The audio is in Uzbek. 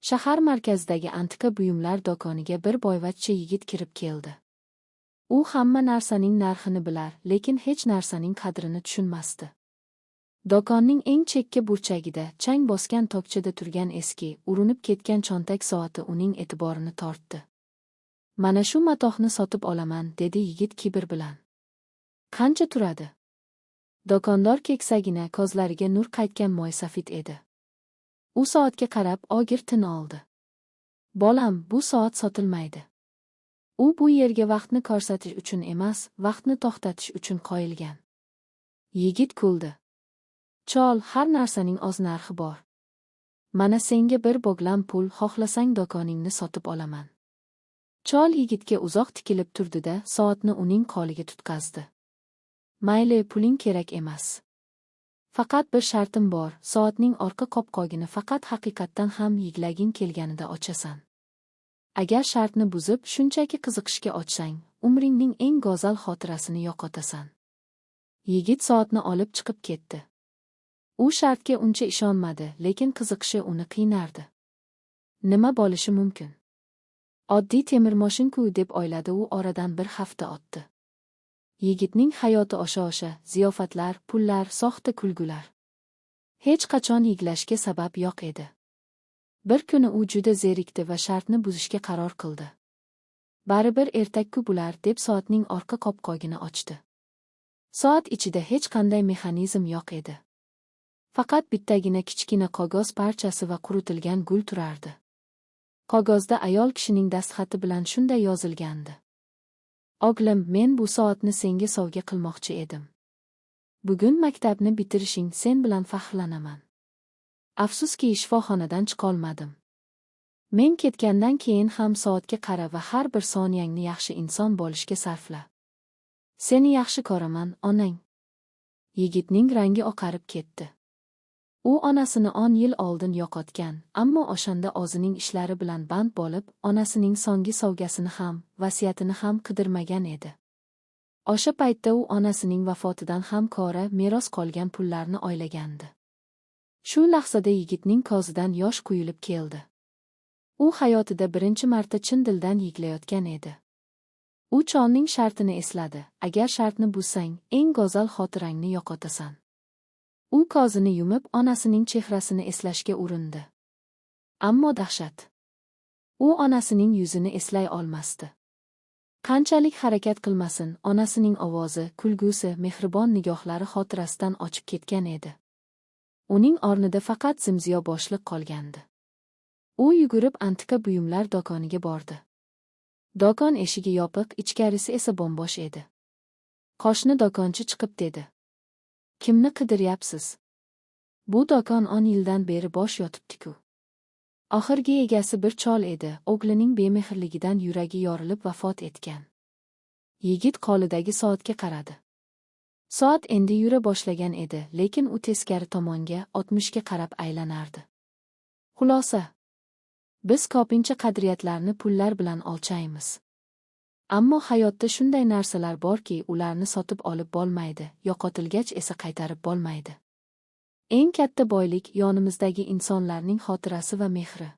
Shahar markazidagi antika buyumlar do'koniga bir boyvachcha yigit kirib keldi. U hamma narsaning narxini bilar, lekin hech narsaning qadrini tushunmasdi. Do'konning eng chekka burchagida chang bosgan tokchada turgan eski, urinib ketgan cho'ntak soati uning e'tiborini tortdi. "Mana shu matohni sotib olaman", dedi yigit kibr bilan. "Qancha turadi?" Do'kondor keksagina, ko'zlariga nur qaytgan mo'ysafid edi. U soatga qarab og'ir tin oldi. "Bolam, bu soat sotilmaydi. U bu yerga vaqtni ko'rsatish uchun emas, vaqtni to'xtatish uchun qo'yilgan." Yigit kuldi. "Chol, har narsaning o'z narxi bor. Mana senga bir bog'lam pul, xohlasang do'koningni sotib olaman." Chol yigitga uzoq tikilib turdi-da, soatni uning qo'liga tutqazdi. "Mayli, puling kerak emas. Faqat bir shartim bor, soatning orqa qopqog'ini faqat haqiqatdan ham yiglaging kelganida ochasan. Agar shartni buzib, shunchaki qiziqishga ochsang, umringning eng go'zal xotirasini yo'qotasan." Yigit soatni olib chiqib ketdi. U shartga uncha ishonmadi, lekin qiziqishi uni qiynardi. Nima bo'lishi mumkin? Oddiy temir moshin-ku, deb o'yladi u. Oradan bir hafta o'tdi. Yigitning hayoti o'sha-o'sha, ziyofatlar, pullar, soxta kulgular. Hech qachon yiglashga sabab yo'q edi. Bir kuni u juda zerikdi va shartni buzishga qaror qildi. Baribir ertak-ku bular, deb soatning orqa qopqog'ini ochdi. Soat ichida hech qanday mexanizm yo'q edi. Faqat bittagina kichkina qog'oz parchasi va quritilgan gul turardi. Qog'ozda ayol kishining dastxati bilan shunday yozilgandi: "O'g'lim, men bu soatni senga sovg'a qilmoqchi edim. Bugun maktabni bitirishing sen bilan faxrlanaman. Afsuski, shifoxonadan chiqolmadim. Men ketgandan keyin ham soatga qara va har bir soniyangni yaxshi inson bo'lishga sarfla. Seni yaxshi ko'raman, onang." Yigitning rangi oqarib ketdi. U onasini 10 yil oldin yo'qotgan, ammo o'shanda o'zining ishlari bilan band bo'lib, onasining so'nggi sovg'asini ham, vasiyatini ham qidirmagan edi. O'sha paytda u onasining vafotidan ham ko'ra meros qolgan pullarni o'ylagandi. Shu lahzada yigitning ko'zidan yosh quyilib keldi. U hayotida birinchi marta chin dildan yig'layotgan edi. U cholning shartini esladi: agar shartni buzsang, eng go'zal xotirangni yo'qotasan. U ko'zini yumib, onasining chehrasini eslashga urindi. Ammo dahshat. U onasining yuzini eslay olmasdi. Qanchalik harakat qilmasin, onasining ovozi, kulgusi, mehribon nigohlari xotirasidan o'chib ketgan edi. Uning o'rnida faqat zimziyo bo'shliq qolgandi. U yugurib antika buyumlar do'koniga bordi. Do'kon eshigi yopiq, ichkarisi esa bo'm-bo'sh edi. Qo'shni do'konchi chiqib dedi: "Kimni qidiryapsiz? Bu do'kon 10 yildan beri bo'sh yotibdi-ku. Oxirgi egasi bir chol edi, o'g'lining bemehrligidan yuragi yorilib vafot etgan." Yigit qo'lidagi soatga qaradi. Soat endi yura boshlagan edi, lekin u teskari tomonga, 60 ga qarab aylanardi. Xulosa. Biz ko'pincha qadriyatlarni pullar bilan o'lchaymiz. Ammo hayotda shunday narsalar borki, ularni sotib olib bo'lmaydi, yo'qotilgach esa qaytarib bo'lmaydi. Eng katta boylik yonimizdagi insonlarning xotirasi va mehri.